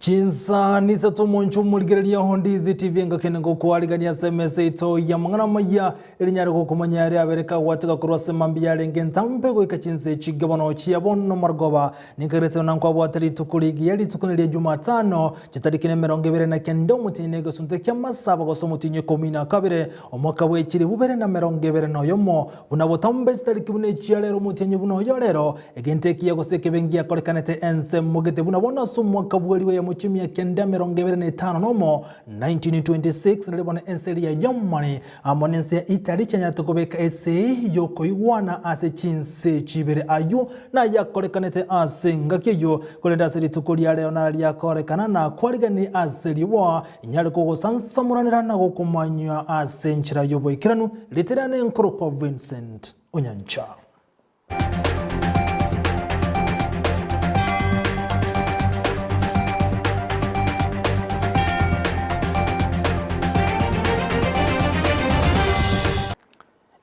Chinsa nisato omonche omorigereria o Ndizi TV engaki ene ngokwarigania ase emesa yaito y'amang'ana amaya erinyare gokomanya aria abere kagwateka korwa ase mambia yarenge entambe goika chinsa echinge bono chia bono marogoba. Ninkagerete buna nkwabwate rituko rigiya rituko neria Jumatano chitariki nemerongo ebere na kenda omotienyi na egesunte ki'amasabo gose omotienyi ikomi na kabere omwaka bw'echilifu bibere na merongo ebere na oyomo buna botambe chitariki buna echia rero omotienyi buna oyo rero Egento ekiya gose ekebe ngiakorekanete ensemo gete buna bono ase omwaka bw'eriwa ya mochie kenda 25 nomo, 1926, nario bono ense eria ya Germany amo nense ya Italy chianyarete kobeka esegi y'okoigwana ase chinse chibere. Ayio nayakorekanete ase engaki eyio, korende ase rituko ria rero naro riakorekana na kwariganirie ase riboa, inyare kogosansamoranera na gokomanywa ase enchera y'oboikeranu, ritirane nkorokwa Vincent Onyancha.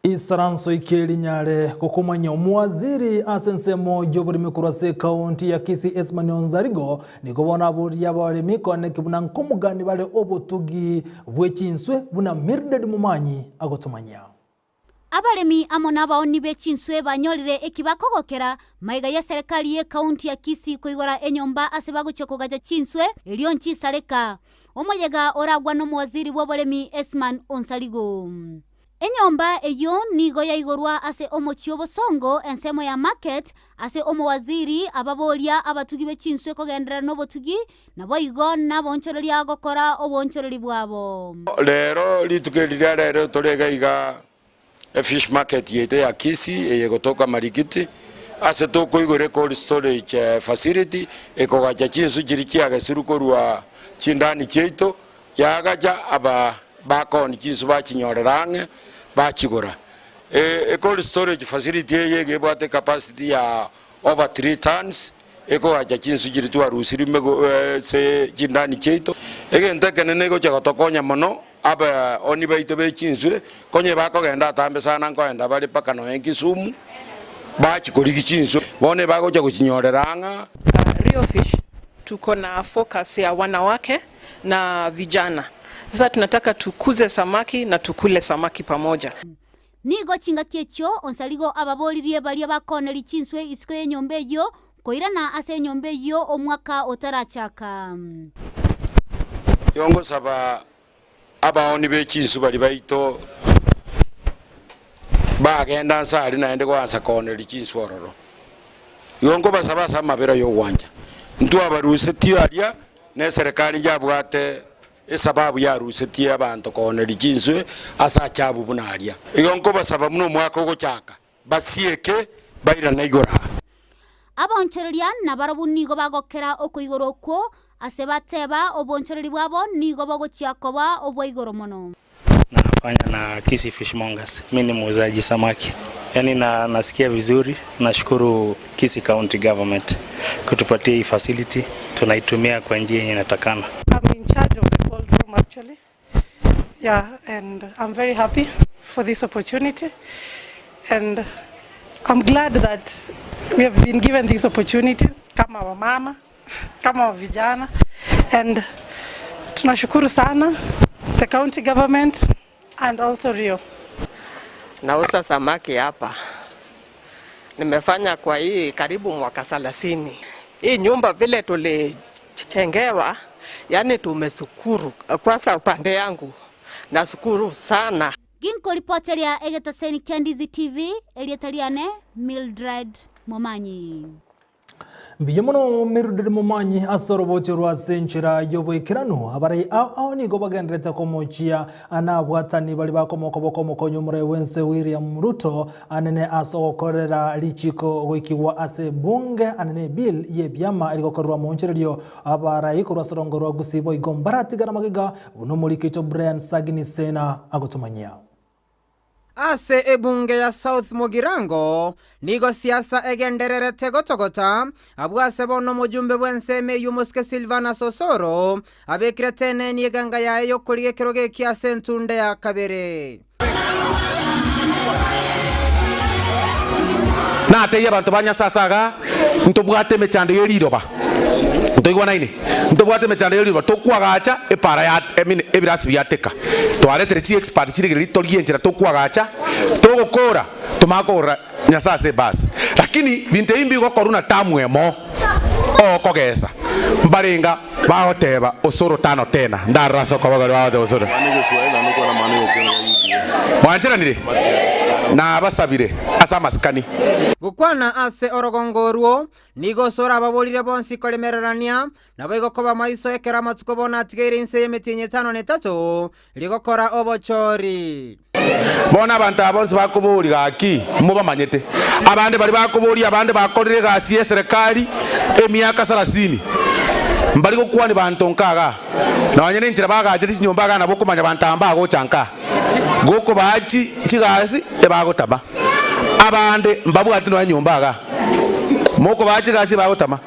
Isaranso ike rinyare gokomanya omowaziri ase ensemo y'oboremi korwa ase ekaunti ya Kisii Esmani Onsarigo nigo bono aboria abaremi koaneki buna nkomogani bare obotugi bwe chinswe buna Mildred Momanyi agotomanyia. Abaremi amo nabaoni be chinswe banyorire eki bakogokera, magega y'eserekari y'ekaunti ya Kisii koigora enyomba ase bagochia kogacha chinswe erio nchisareka. Omoyega oragwa nomowaziri bw'oboremi Esman Onsarigo. Enyomba eyio nigo yaigorwa ase omochie obosongo ensemo ya Market ase omowaziri ababoria abatugi be chinswe kogenderera nobotugi Naboigo naboonchoreria gokora oboonchoreri bwabo. Rero rituko eri ria rero tore iga iga efish market yaito ya Kisii eye egotoka Marikiti ase tokoigora ecold storage facility ekogacha chinsu chiria chiagesirwe korwa chindani chiaito yagacha aba bakoni chinsu bachinyorera ang'e bachigora. Ecold storage facility eye iga ebwate ecapacity ya over 3 tons Ekogacha chinsu chiria twarusirie ase chindani chiaito. Egento ekenene egochia gotokonya mono abaoni baito be chinswe, konye bakogenda atambe sana nkoenda bare mpaka nonya Kisumu, bachia korigia chinswe, bono ebagocha gochinyorera ang'a. Rio Fish tuko na focus ya wanawake na vijana. Sasa tunataka tukuze samaki na tukule samaki pamoja. Nigo chingaki echio Onsarigo ababoririe baria bakooneria chinswe isiko y'enyomba eyio, koirana ase enyomba eyio omwaka otarachaka. Igo ngosaba abaoni be chinswe baria baito bagenda nse aria naende goansa kooneria chinswe ororo. Igo nkobasaba ase amabera y'ogwancha, ntwabarusetie aria na eserekari yabwate Esababu yarusetie abanto kooneria chinswe ase achabu buna aria. Igo nkobasaba buna omwaka ogochaka, basieke bairane igoro aa. Abaonchoreria nabarabwo nigo bagokera okoigorwa okwo, ase bateba oboonchoreri bwabo nigo bogochia koba obwa igoro mono. Nafanya na Kisii Fishmongers. Mi ni muuzaji samaki. Yaani na nasikia vizuri, nashukuru Kisii County Government kutupatia hii facility, tunaitumia kwa njia yenye inatakana. I'm in charge of the cold room actually. Yeah, and I'm very happy for this opportunity. And I'm glad that we have been given these opportunities kama wamama, kama vijana. And tunashukuru sana the county government and also Rio. Nauza samaki hapa. Nimefanya kwa hii karibu mwaka 30. Hii nyumba vile tulijengewa, yani tumeshukuru. Kwanza upande yangu nashukuru sana. Ginkoripoteria egetaseni kia Ndizi TV, erieta riane Mildred Momanyi. Mbuya mono Mildred Momanyi ase oroboti orwo ase enchera y'oboikeranu. Abarai ao ao nigo bagenderete komochia nabwatani baria bakomoka bokomokonya omorai bw'ense William Ruto anene ase ogokorera richiko goikigwa ase ebunge anene ebill y'ebiama erigokorerwa moonchorerio abarai korwa ase orongo rwa Gusii boigo mbaratigara magega buna omoriki oito Brian Sagini Sena agotomanyia. Ase ebunge ya South Mugirango nigo siasa egendererete gotogota, abwo ase bono omojumbe bw'ensemo eyio omosike Silvanus Osoro abekire teneni eganga yaye y'okorigia ekerogo ekio ase entunda ya kabere. Natebie abanto ba Nyasae ase igaa, ntobwate emechando ye riroba. Ntoigwanaine? Ntobwate emechando ya riroba tokwagacha epara ya I mean ebirasi biateka. Twaretire chi expert chirigereria torigie enchera tokwagacha, togokora tomanye kogorera Nyasae ase ebasi. Lakini binto ebi mbigokorwa na tamu emo okogesa. Mbarenga bagoteba osoro tano tena ndarora ase okoboko baria bagoteba osoro. Mwancheranire? Nabasabire ase amasikani. Gokwana ase orogongo orwo, Nigo osore ababorire bonsi koremererania, naboigo koba maiso ekero amatuko bono atigaire inse y'emetienyi etano na etato, rigokora obochori. Bono abanto aba bonsi bakoboria gaki, mobamanyete. Abande baria bakoboria abande bakorire egasi y'eserekari emiaka sarasini, mbari gokwania banto nka igaa. Nonya nenchera bagachete chinyomba igaa nabo okomanya banto aba mbagocha nka. Gokobaa chigasi ebagotama. Abande mbabwati nonya nyomba igaa. Mokobaa chigasi ebagotama.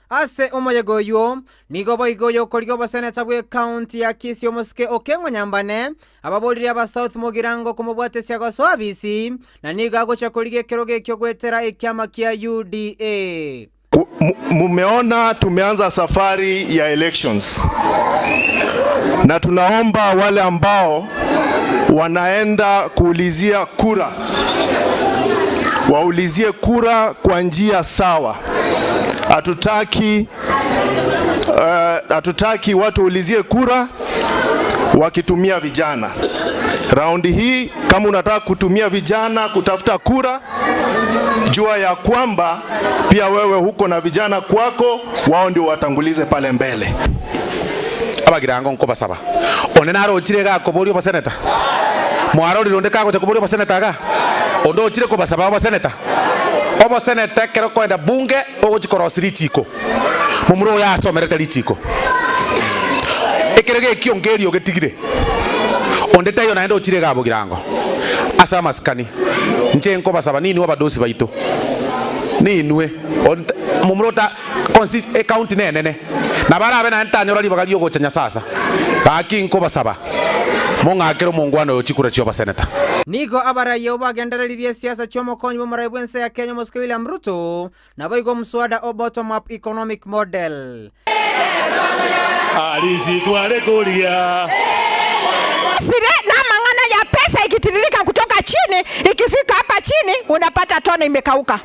Ase omoyega oyio, nigo boigo oyokorigia oboseneta bw'ecounty ya Kisii omosike Okeng'o Nyambane ababorire aba South Mugirango komobwatesia gosoa abisi na nigo agochia korigia ekerogo ekio goetera ekiama kia UDA. Mumeona tumeanza safari ya elections na tunaomba wale ambao wanaenda kuulizia kura waulizie kura kwa njia sawa. Hatutaki hatutaki watu waulizie kura wakitumia vijana. Raundi hii kama unataka kutumia vijana kutafuta kura, jua ya kwamba pia wewe huko na vijana kwako, wao ndio watangulize pale mbele. Abagirango nkobasaba, Onde narochire iga akoboria oboseneta? Mwarorire onde kagocha koboria oboseneta igaa? Onde ochire kobasaba oboseneta? Oboseneta ekero okoenda bunge ogochia korosia richiko. Momura oyo asomerete richiko. Ekerogo ekio nkerio ogetigire. Onde taiyo naende ochire igaa bogirango ase amasikani. Inche nkobasaba ninwe abadosi baito. Ninwe. Momura ota consi ecounty nenene. Nabo arabe naende tanyora ribaga riogocha Nyasasa. Gaki nkobasaba mong'akere omongwana oyo chikura chi'oboseneta. Nigo abaraiyo bagendereririe esiasa chi'omokonyi bw'omorai bw'ense ya Kenya omosike William Ruto, Naboigo omswada o Bottom Up Economic Model. Sire na mang'ana ya pesa ikitiririka kutoka chini ikifika hapa chini unapata tone imekauka,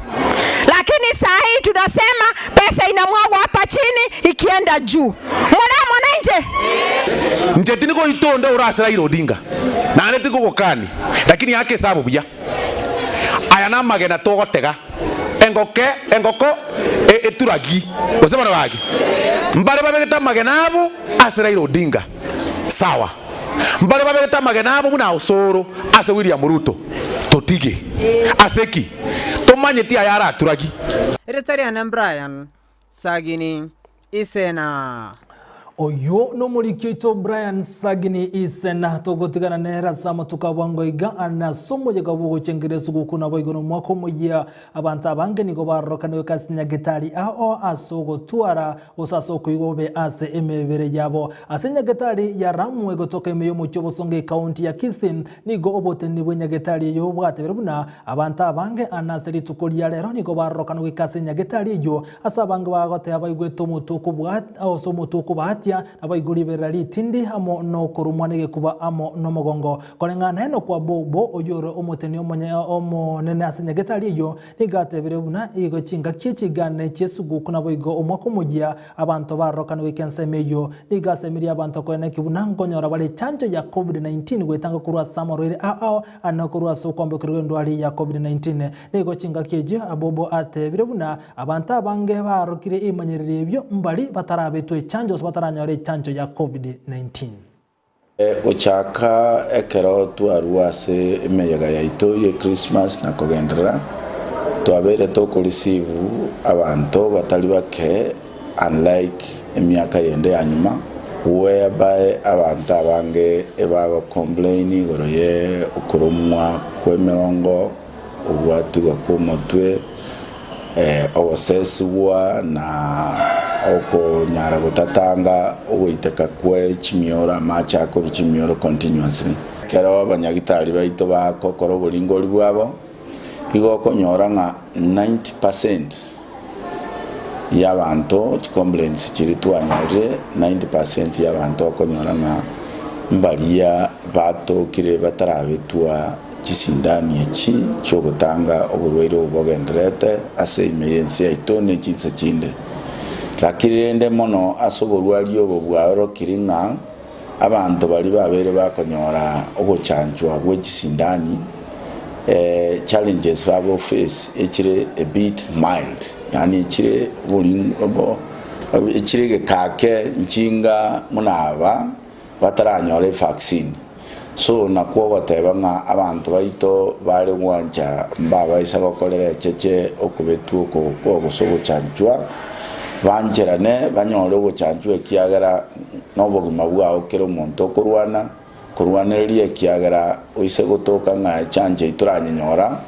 lakini saa hii tunasema pesa inamwagwa hapa chini ikienda juu. Mwana mwananchi Inche tindi goita onde ore ase Raila Odinga, naende tingogokania, lakini aka esabu buya. Aya namagena togotega, engoke engoko eturagi, gose bono gaki mbare babegete amagena abo ase Raila Odinga, sawa. Mbare babegete amagena abo buna Osoro ase William Ruto, totige. Ase ki? Tomanyeti aya araturagi. Erieta riane Brian Sagini Isena. Oyio nomoriki oito Brian Sagini Isena togotigana nere ase amatuko a bwango iga ase omoyega bw'ogochengera esuguku naboigo nomwaka omoyia. Abanto abange nigo barorokanigwe ase nyagetari ao ase ogotwara gose ase okoigwa bobe ase emebere yabo. Ase nyagetari ya Ramu egotoka ime y'omochie obosongo ekaunti ya Kisii nigo oboteneni bwe nyagetari eyio bwatebire buna abanto abange ane ase rituko ria rero nigo barorokanigwe ase nyagetari eyio Ase abange bagoteba baigwete omotwe okobua ase omotwe okobahatia, naboigo riberera ritindi amo nokorumwa negekuba amo nomogongo. Koreng'ana Henoko wa Bobo, oyio ore omoteni omonene ase nyagetari eyio, nigo atebire buna igo chingaki chigane chi'esuguku naboigo omwaka omoyia abanto barorokane goika ensemo eyio. Nigo asemirie abanto koeneki buna nkonyora bare echanjo ya Covid-19 goetanga korwa ase amarwaire ao ao ane korwa ase okwambokerwa gw'endwari ya Covid-19. Nigo chingaki echio Abobo atebire buna Abanto abange baarokire ebimanyererio ebio mbari batarabetwa echanjo gose bataranyora echanjo ya Covid-19. Gochaka ekero twarua ase emeyega yaito ye Christmas na kogenderera, twabeire tokoreceive abanto batari bake unlike emiaka yende ya nyuma whereby abanto abange ebagocomplain igoro ye okoromwa kw'emegongo, Ogwatigwa kw'omotwe, ogosesigwa, na okonyara gotatanga ogoiteka kwe chimioro, amache akorwa chimioro continuously. Ekero abanyagitari baito bagokora oboringori bwabo, igo okonyora ng'a 90 percent. Y'abanto, chicomplaints chiria twanyorire, 90 percent y'abanto okonyora ng'a mbaria batokire batarabetwa chisindani echi chi'ogotanga oborwaire obo bogendererete ase ime y'ense yaito ne chinse chinde. Lakini rende mono ase oborwari obo bwaorokire ng'a abanto baria babeire bakonyora ogochanchwa gwe chisindani, challenges bago face echire a bit mild, yaani echire oboringo echire egekake nchinga buna aba bataranyora evaccine. So nakwo ogoteba ng'a abanto baito bare gwancha mbabaisa gokorera echeche okobetwa oko gose ogochanchwa, bancherane banyore ogochanchwa ekiagera nobogima bwao kera omonto okorwana, korwanereria ekiagera oise gotoka ng'a echancha eyio toranyenyora,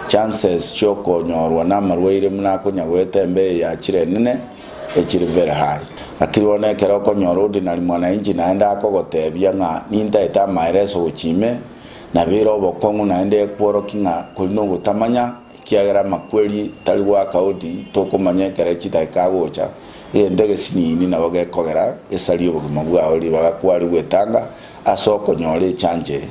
chances chiokonyorwa namarwaire buna akonya goeta embeo eye yachire enene echire very high. Lakini bono ekero okonyora ordinary mwananchi naende akogotebia ng'a nintaete amaereso gochia ime, nabere obokong'u naende ekworokia ng'a kori nogotamanya, ekiagera amakweri tari goaka odi tokomanya ekero chidakika agocha, egento egesinini nabo gekogera gesarie obogima bwao ribaga kware gwetanga ase okonyora echancha eye.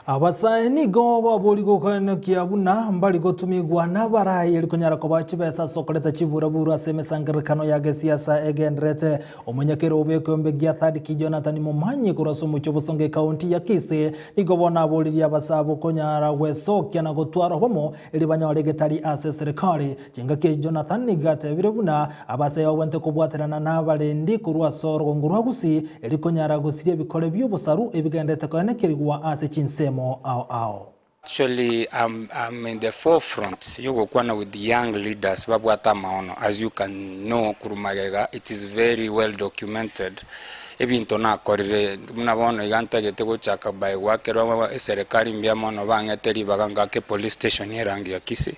Abasae nigo baboria gokoenokia buna mbari gotumigwa nabarai eri konyara kobaa chibesa ase okoreta chiburaburu ase emesangererekano ya gesiasa egendererete. Omonyakera obekeombe gia Third Jonathan Momanyi korwa ase omochie obosongo ekaunti ya Kisii nigo bono aboririe abasae abwo konyara gwesokia na gotwara obomo eri banyore egetari ase eserikari. Chingaki echi Jonathan nigo atebire buna abasae babwenerete kobwaterana nabarendi korwa ase orogongo rwa Gusii eri konyara gosiria ebikore bi'obosaru ebigenderete koenekerigwa ase chinsemo ao ao. Actually I'm, I'm in the forefront yogokwana with young leaders babwate amaono as you can know korwa magega it is very well documented ebinto nakorire buna bono iga ntagete gochaka by goakerwa eserekari mbuya mono bang'ete ribaga ngake police station erangi ya Kisii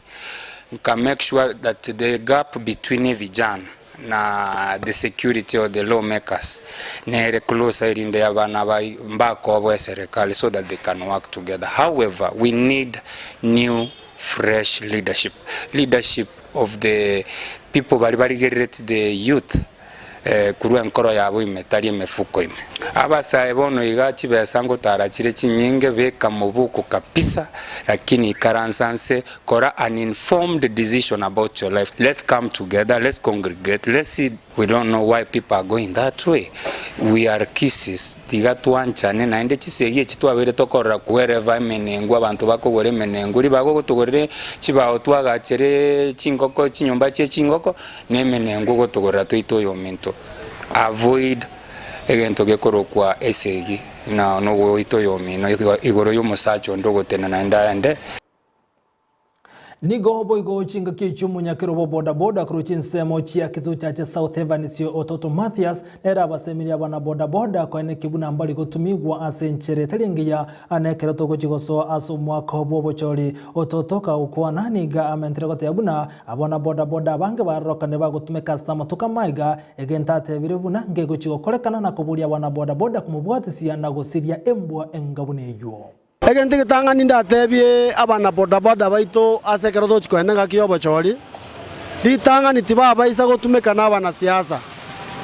nka make sure that the gap between vijana na the security or the law makers nere closer erinde abana aba mbakobwa eserekari so that they can work together. However, we need new fresh leadership, leadership of the people baria barigerereti the youth korwa enkoro yabo ime tari emefuko ime. Abasae bono iga chibesa ngotara chire chinyinge beka mobuko kabisa lakini ikaransa nse kora an informed decision about your life let's come together let's congregate let's see we don't know why people are going that way we are kisses tiga twanchane naende chisegi echi twabeire tokorora wherever emenengu abanto bakogora emenengu ribaga ogotogorere chibao twagachere chingoko chinyomba chie chingoko na emenengu ogotogorera toite oyominto avoid egento gekorokwa esegi na nogoita oyomino igoro y'omosacha onde ogotenena naende aende. Nigo boigo chingaki echio omonyakero bwa bodaboda korwa chinsemo chia Kituchache South Evanisio Ototo Mathias nere abasemirie abana bodaboda koenekia buna mbari gotumigwa ase enchera etari engiya na ekero togochia gosoa ase omwaka bw'obochori. Ototo kagokwana nigo amentire goteba buna abana bodaboda abange barorokane bagotumeka ase amatuko amaiga egento atebire buna ngegochia gokorekana na koboria abana bodaboda komobwatisia na gosiria embwa enga buna eywo. Egento egetang'ani ndatebie abana bodaboda baito ase ekero togochia kogenda engaki y'obochori, ritang'ani tibabaisa gotumeka nabanasiasa.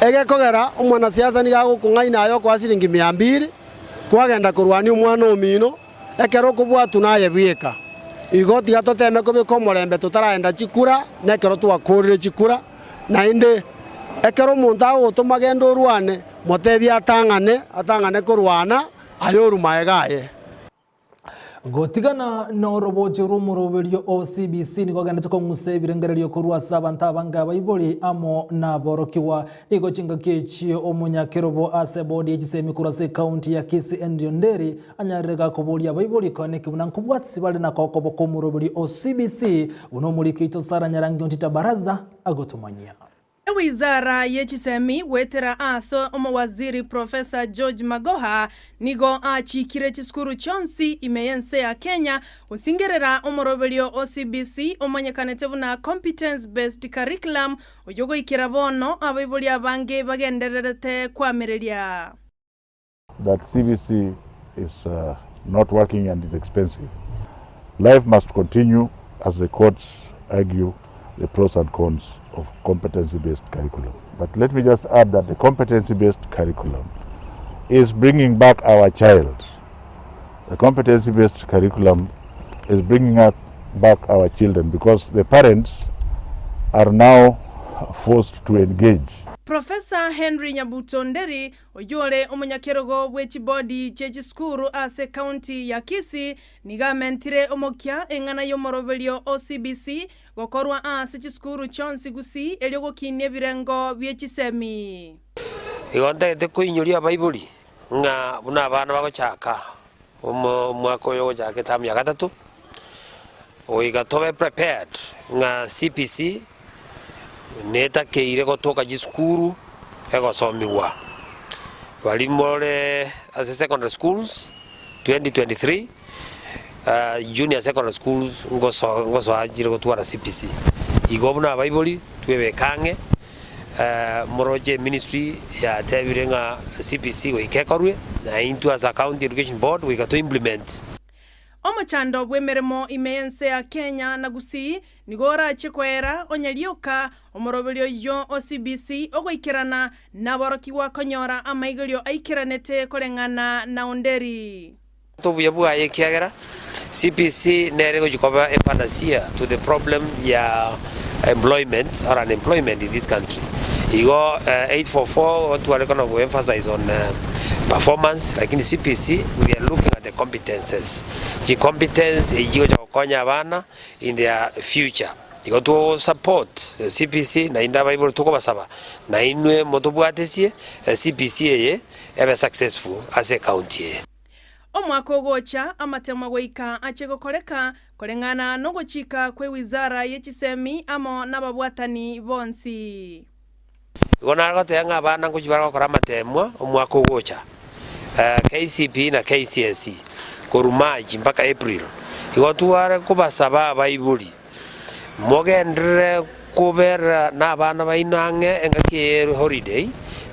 Egekogera omwanasiasa nigo agokong'aina aye okoa siringi mia mbiri, kwagenda korwania omwana omino, ekero okobwatwa naye bweka. Igo tiga toteme kobeka omorembe totaragenda chikura, na ekero twakorire chikura, naende ekero omonto agogotoma genda orwane, motebie atang'ane, atang'ane korwana. Aye orumae gaye. Gotigana norobocho rw'omoroberio o CBC nigo ogendete kong'usa ebirengererio korwa ase abanto abange abaibori amo naborokigwa. Nigo chingaki echi omonyakerobo ase ebodi ye chisemi korwa ase ekaunti ya Kisii Henry Onderi anyarire gakoboria abaibori koeneki buna nkobwatisi bare na kokoboka omoroberio o CBC buna omoriki oito Sarah Nyarangi Ontita Baraza agotomanyia. Ewizara ye chisemi goetera ase omowaziri Professor George Magoha nigo achikire chisukuru chionsi ime y'ense ya Kenya gosingerera omoroberio o CBC omanyekanete buna Competence Based Curriculum oyio goikera bono abaibori abange bagendererete koamereria. That CBC is not working and is expensive. Life must continue as the courts argue the pros and cons. of competency-based curriculum. But let me just add that the competency-based curriculum is bringing back our child. The competency-based curriculum is bringing up back our children because the parents are now forced to engage. Professor Henry Nyabuto Nderi, oyio ore omonyakerogo bwe chibodi chie chisukuru ase ekaunti ya Kisii, nigo amentire omokia eng'ana y'omoroberio o CBC gokorwa ase chisukuru chionsi Gusii erio gokinia ebirengo bie chisemi. Igo ntagete koinyoria abaibori ng'a buna abana bagochaka omwaka oyo ogochaka etamu ya gatato, goika tobe prepared ng'a CBC netakeire gotoka chisukuru egosomigwa. Baria more ase secondary schools 2023 junior secondary schools ngoso ngosoa chire gotwara CBC. Igo buna abaibori twebeke ang'e moroche eministry yatebire ng'a CBC goika ekorwe, na intwe as a county education board goika to implement. Omochando bw'emeremo ime y'ense ya Kenya na Gusii nigo orache koera onye rioka omoroberio oyio o CBC ogoikerana naborokigwa konyora amaigerio aikeranete koreng'ana na Onderi. Obuya bwaye ekiagera CBC nere egochia koba a panacea to the problem ya employment or unemployment in this country. Igo 844 tware kono go emphasize on performance lakini CBC we are looking at the competences. Chi competence echi chigocha gokonya abana in their future. Igo to support CBC naende abaibori tokobasaba nainwe motobwatesie CBC eye ebe successful ase ecounty eye. Omwaka ogocha, amatemwa goika ache gokoreka, koreng'ana nogochika kwe wizara ye chisemi amo nababwatani bonsi. Igo nare goteba ng'a abana ngochia bare gokora amatemwa omwaka ogocha, KCPE na KCSE, korwa March mpaka April. Igo tware kobasaba abaibori, mogenderere kobera na abana baino ang'e engaki eye ye holiday,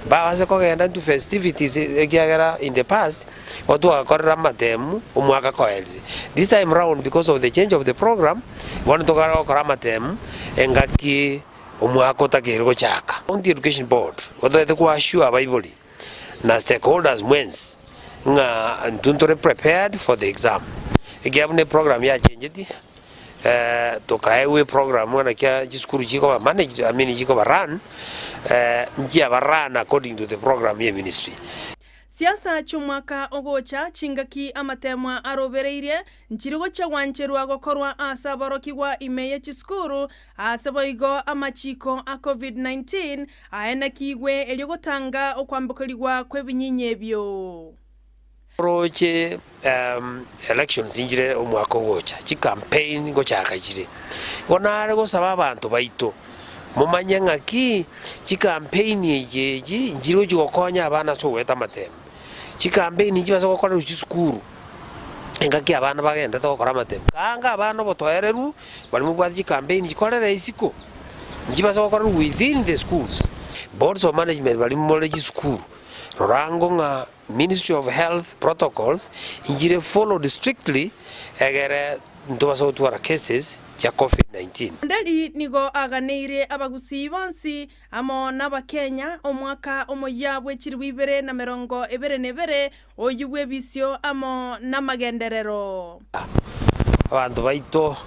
mbabase kogenda into festivities ekiagera in the past, igo twagakorire amatemu omwaka koerire. This time round because of the change of the program, bono tokare gokora amatemu engaki omwaka otakeire gochaka. County Education Board otagete ko assure abaibori na stakeholders mwensi ng'a intwe ntore prepared for the exam. Ekiagera buna eprogram yachengetie, tokaegwa eprogram buna kia chisukuru chikoba managed, I mean chikoba run, nchiaba run according to the program ye ministry. Siasa chi'omwaka ogocha, chingaki amateemwa arobereirie, nchiri gochia gwancherwa gokorwa ase aborokigwa ime ye chisukuru, ase boigo amachiiko a Covid-19 aenekigwe erio gotanga okwambokerigwa kw'ebinyinya ebio. Oroche elections nchire omwaka ogocha, chicampaign ngochaka chire. Igo nare gosaba abanto baito, momanye ng'aki chicampaign echi echi nchire gochi gokonya abana ase ogoeta amatemo. Chicampaign echi base gokorerwa chisukuru, engaki abana bagenderete gokora amatemo. Kaanga abana obotoereru, baria mobwate chicampaign chikorere isiko, nchibase gokorerwa within the schools. Boards of management baria more chisukuru, rora ango ng'a Ministry of Health protocols nchire followed strictly egere ntobase gotwara cases chia covid 19. Onderi nigo aganeirie abagusii bonsi amo n'Abakenya omwaka omoyia bwe chilifu ibere na merongo ebere na ebere, oyio bw'ebisio amo namagenderero. Abanto baito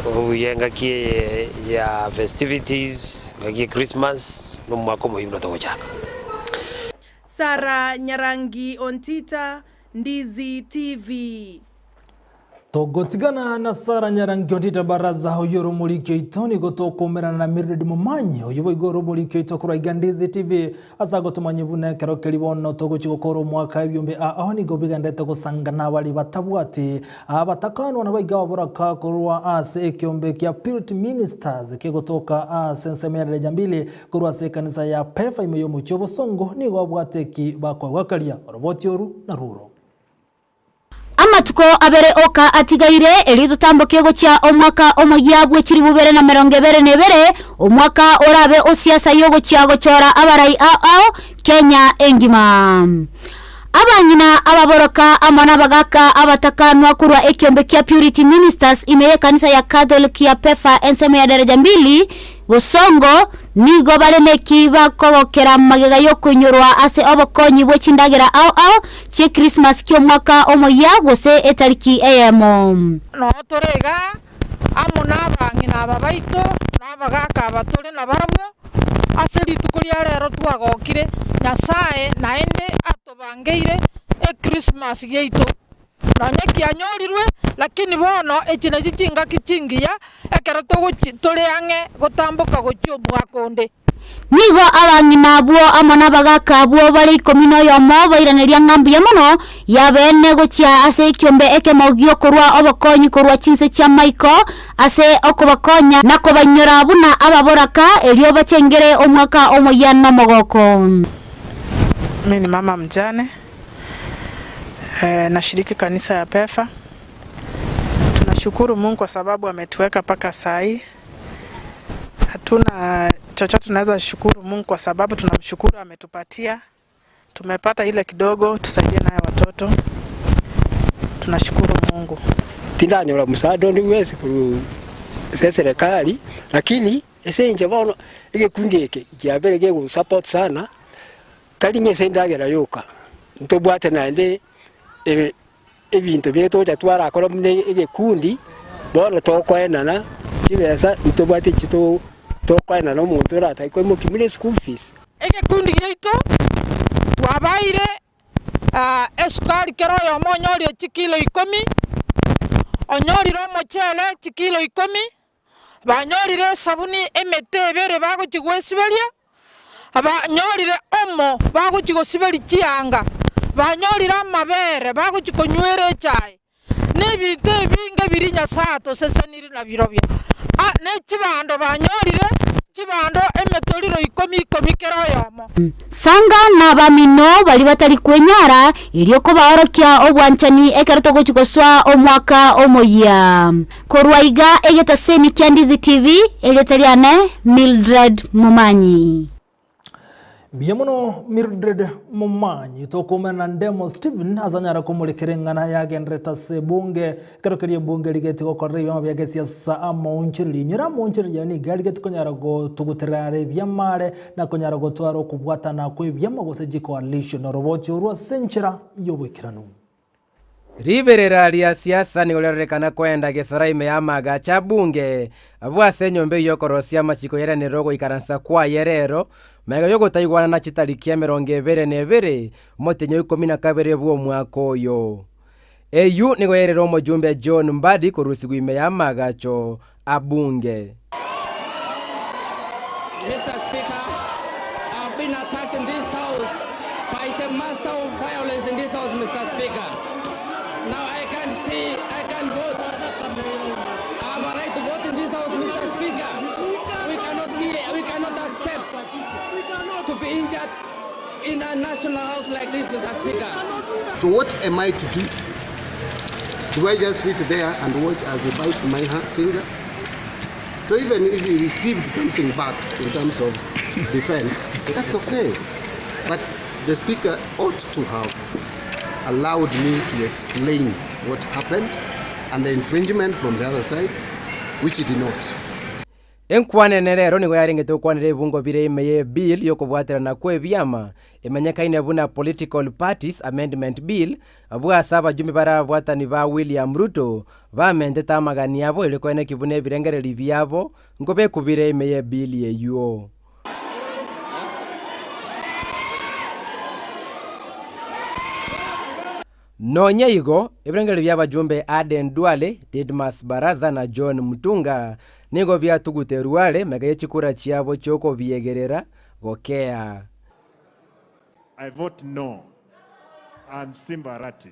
obuya engaki eye ya festivities, engaki ya Christmas, na omwaka omoyia buna togochaka. Sarah Nyarangi Ontita, Ndizi TV. Togotigana na Sarah Nyarangi Ontita Baraza oyio ore omoriki oito nigo tokomerana na Mildred Momanyi oyio boigo ore omoriki oito korwa iga Ndizi TV ase agotomanyia buna ekero keria bono togochia gokora omwaka ebiombe ao nigo bigenderete gosangana baria batabwati abatakanwa na baiga ababoraka korwa ase ekiombe kia Purity Ministers kegotoka ase ensemo ya Daraja Mbili Korwa ase ekanisa ya Pefa ime y'omochie obosongo nigo abwate eki bakoegwakaria, oroboti oru narwo oro. Amatuko abere oka atigaire, erio totamboke gochia omwaka omoyia bwe chilifu bibere na merongo ebere na ebere, omwaka orabe o siasa y'ogochia gochora abarai ao ao Kenya engima. Abang'ina ababoroka amo nabagaaka abatakanwa korwa ekiombe kia Purity Ministers ime y'ekanisa ya Catholic ya Pefa ensemo ya daraja mbili, Bosongo nigo bare neki bakogokera magega y'okoinyorwa ase obokonyi bwe chindagera ao ao chie Christmas ki'omwaka omoyia gose etariki eyemo. Noo tore igaa amo nabang'ina aba baito, na abagaaka aba tore nabarabwo, ase rituko ria rero twagokire Nyasae naende atobangeire Ekrismasi yaito. Nonya kianyorirwe, lakini bono echi nachio chingaki chingiya ekero togochi tore ang'e gotamboka gochia omwaka onde. Nigo abang'ina abwo amo nabagaaka abwo bare ikomi noyomo bairaneria ng'a mbuya mono y'abeene gochia ase ekiombe ekemo gi'okorua obokonyi korwa chinse chi'amaiko ase okobakonya na kobainyora buna ababoraka, erio bachengere omwaka omoyia nomogoko. Mimi ni mama mjane, nashiriki kanisa ya Pefa. Tunashukuru Mungu kwa sababu ametuweka mpaka saa hii. Hatuna chochote tunaweza shukuru Mungu kwa sababu tunamshukuru ametupatia. Tumepata ile kidogo tusaidie nayo watoto. Tunashukuru Mungu. Tindanyora musaada onde bwensi korwa ase eserekari, lakini ase inche bono egekundi eke kiabeire kegonsupport sana, tari ng'a ase endagera yoka, ntobwate naende ebinto biria togocha twarakora buna egekundi, bono tokoenana chibesa ntobwate echio to tokoenana omonto oratake koimokia buna eschool fees. Egekundi giaito twabaeire esukari kera oyomo onyorire chikilo ikomi, onyorire omochere chikilo ikomi, Banyorire esabuni emete ebere bagochia gwesiberia, banyorire omo bagochia gosiberia chianga, banyorire amabere bagochia konywera echae, na ebinto ebinge biria Nyasae atosesenirie nabirobio. Ne chibando banyorire chibando emetoriro ikomi ikomi kera oyomo. Sanga nabamino baria batari kwenyara, erio kobaorokia obwanchani ekero togochia gosoa omwaka omoyia. Korwa iga egetaseni kia Ndizi TV, erieta riane Mildred Momanyi. Mbuya mono Mildred Momanyi. Tokoumera na Ndemo Stephen ase anyare komorekera eng'ana yagenderete ase ebunge. Ekero keria ebunge rigetie gokorera ebiama bia gesiasa amaonchoreria. Inyora amaonchoreria aya nigo arigetie konyara gotuguterera are ebiama are na konyara gotwara okobwatana kw'ebiama gose chicoalition. Orobochi orwo ase enchera y'oboikeranu. Riberera ria siasa nigo riarorekana koenda gesora ime y'amaagacho a bunge, abwo ase enyomba eyio y'okorosia amachiko yairanere ogoikaransa kwaye rero, magega y'ogotaigwana na chitariki 21 omotienyi o ikomi na kabere bw'omwaka oyo. Eyio nigo yairire omojumbe John Mbadi korusigwa ime y'amaagacho a bunge. Mister Speaker, I've been attacked in this house by the master of violence in this house, Mr. Speaker. Now I can't see, I can't vote. I have a right to vote in this house, Mr. Speaker. We cannot be, we cannot accept to be injured in a national house like this, Mr. Speaker. So what am I to do? Do I just sit there and watch as he bites my finger? So even if he received something back in terms of defense, that's okay. But the speaker ought to have allowed me to explain what happened and the infringement from the other side, which he did not. Enkwana ene rero nigo yarengete gokwanera ebibungo bire ime y'ebill y'okobwaterana kw'ebiama, emanyekaine buna Political Parties Amendment Bill, abwo ase abajumbe bare ababwatani ba William Ruto bamentete amagani abo erio koenekia buna ebirengererio biabo nkobekubire ime y'ebill eyio. Nonya igo, ebirengererio bi'abajumbe Aden Duale, Didmus Barasa na John Mutunga nigo biatuguterwe are mega ye chikura chiabo chi'okobiegerera gokea. I vote no on Simba Arati.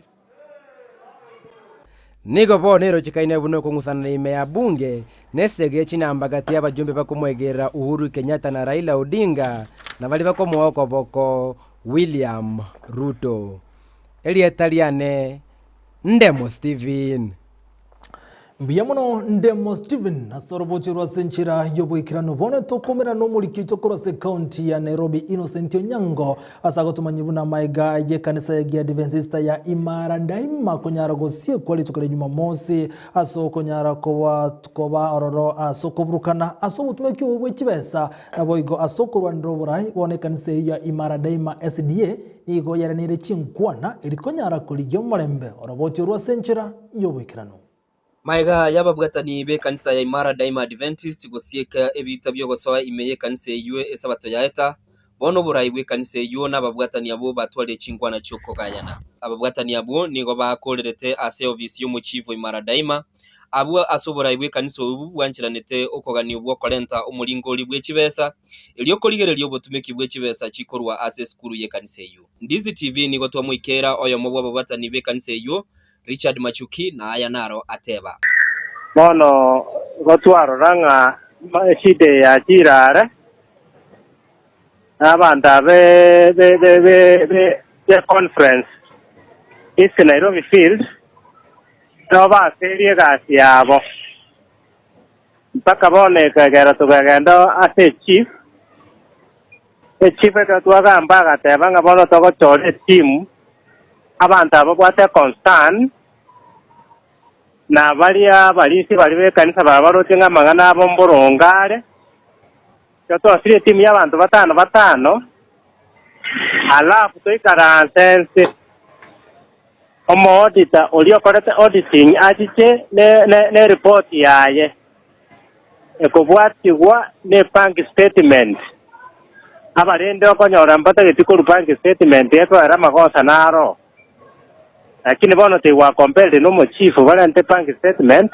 Nigo bono erochekaine buna okong'usanana ime ya bunge nesegi ye chinamba gati y'abajumbe bakomwegerera Uhuru Kenyatta na Raila Odinga na baria bakomoa okoboko William Ruto. Erieta riane Ndemo Stephen. Mbuya mono Ndemo Stephen ase oroboche rwa ase enchera y'oboikeranu. Bono tokomerana n'omoriki oito korwa ase ekaunti ya Nairobi Innocent Onyango ase agotomanyia buna amaega y'ekanisa ya Giadventista ya Imara Daima konyara gosiekwa rituko ria Jumamosi ase okonyara koba koba ororo ase okoburukana ase obotumeki obo bwe chibesa naboigo ase okorwanera oborai. Bono ekanisa eyio ya Imara Daima SDA nigo yareneire chinkwana eri konyara korigia omorembe oroboche orwo ase enchera y'oboikeranu. Magega y'ababwatani b'ekanisa ya Imara Daima Adventist gosieka ebiita bi'ogosoa ime y'ekanisa eyio Esabato yaeta, bono oborai bw'ekanisa eyio na ababwatani abwo batwarire chinkwana chi'okogayana. Ababwatani abwo nigo bakoorerete ase ofisi y'omochief o Imara Daima, abwo ase oborai bw'ekanisa obwo bwancheranete okogania bw'okorenta omoringori bwe chibesa, erio korigereria obotumeki bwe chibesa chikorwa ase esukuru y'ekanisa eyio. Ndizi TV nigo twamoikeera oyomo bw'ababatani b'ekanisa eyio, Richard Machuki, na aya naro ateba. Bono igo twarora ng'a eshida eye yachire are, na abanto aba be conference East Nairobi Field nigo baserie egasi yabo. Mpaka bono ekegera tokagenda ase echief, echief ekero twagamba agateba ng'a bono togochora etimu, abanto aba babwate econcern, na baria abarisia baria b'ekanisa babaroche ng'a amang'ana abo mboronge are, ekero twasirie etimu y'abanto batano batano, alafu toikaranse nse. Omoodita oria okorete auditing achiche neripoti yaye ekobwatigwa ne bank statement. Abarende okonyora mbatageti korwa bank statement ekoera amagosa naro. Lakini bono tigwa compelled nomochief barente bank statement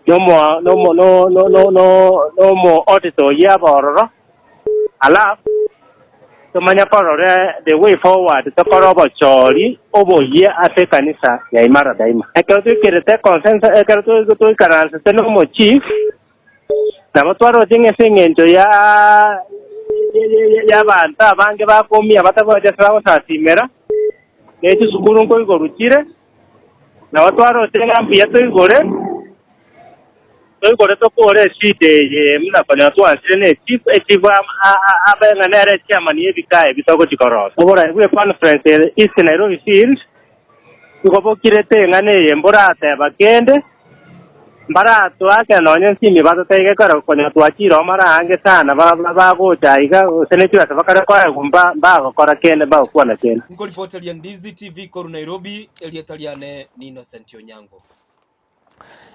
nomo nomo no no no no nomo auditor oyio abe ororo. Alafu tomanye korora the way forward tokore obochori oboyia ase ekanisa ya Imara Daima. Ekero toikerete consensus ekero toikaransete na omochief nabo twaroche ng'a ase eng'encho ya y'abanto abange bakoumia batabwati ase bagosasimera, ne chisukuru nkoigorwa chire, nabo twaroche ng'a mbuya toigore. Toigore tokore eshida eye buna konya twansire ne chief, echief abe ng'a nere chairman y'ebika ebi togochi korosia. Oborai bwe conference ere East Nairobi Field nigo bokirete eng'ana eye mborateba kende, mbaratoake nonye nsimi batotaiga ekero konya twachire oo mara aange sana bagocha aiga gose ne chibesa bakare koegwa mbagokora kende mbagokwana kende. Nkoripoteria Ndizi TV korwa Nairobi, erieta riane ni Innocent Onyango.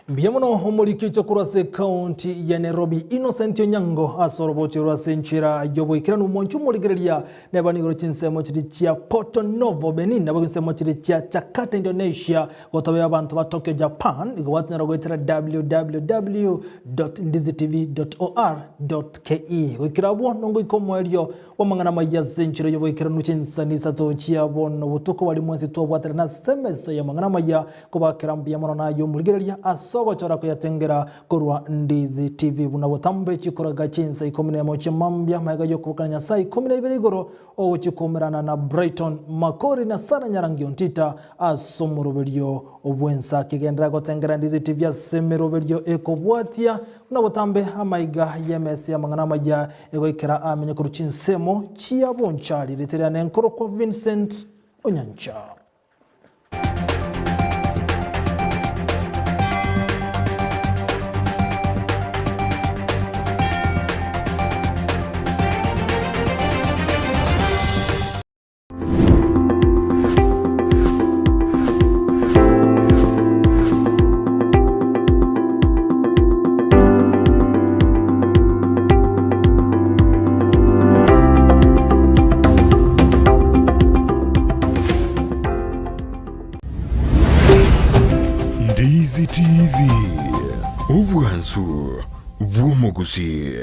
Mbuya mono omoriki oito korwa ase ekaunti ya Nairobi Innocent Onyango ase orobocho rwa ase enchera y'oboikeranu omonche omorigereria neba nigo chinsemo chiri chia Porto Novo Benin nabo chinsemo chiri chia Jakarta Indonesia gotobea abanto ba Tokyo Japan igo gwatonyara goetera www.ndizitv.or.ke goikera abwo nongoika omoerio Bw'amang'ana amaya ase enchera y'oboikeranu chinsani isato chia bono botuko baria mwensi twabwaterana ase emesa y'amang'ana amaya kobakera mbuya mono naye omorigereria ase ogochora koyatengera korwa Ndizi TV buna botambe chikoraga chinsa ikomi nemo chia mambia magega y'okobokana Nyasae 12 igoro ogochia koumerana na Brighton Makori na Sarah Nyarangi Ontita ase omoroberio bw'ensa kegenderera gotengera Ndizi TV ase emeroberio ekobwatia buna botambe amaiga y'emesa y'amang'ana amaya Egoikera amenye korwa chinsemo chia bonchari, rieta riane nkorokwa Vincent Onyancha. Ndizi TV, obwansu bw'omogusii.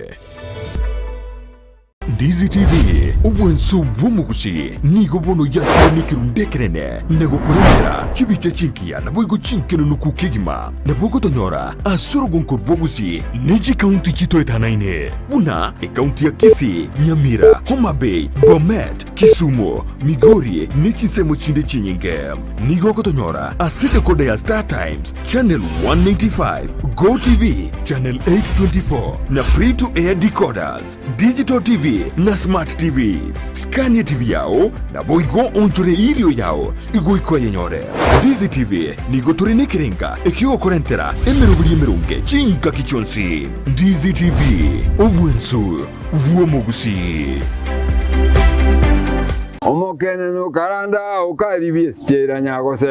Ndizi TV, obwanso bw'omogusi, nigo bono yakire nekerundu ekenene na gokorentera chibicha chingiya naboigo chinkenunuku kegima. Nabo ogotonyora ase orogonko rw'obogusi ne chikaunti chitoetanaine buna ekaunti ya Kisii, Nyamira, Homa Bay, Bomet, Kisumu, Migori ne chinsemo chinde chinyinge. Nigo ogotonyora ase decoder ya Star Times, Channel 195, Go TV, Channel 824 na Free to Air decoders, Digital TV na Smart TVs. Scania TV yao naboigo onchore irio yao igoika oyenyore. Ndizi TV nigo tore nekerenga ekiogokorentera emeroberi emeronge chingaki chionsi. Ndizi TV, obwensu bw'omogusii. Omokenene okaranda okaribia esichera nyagose.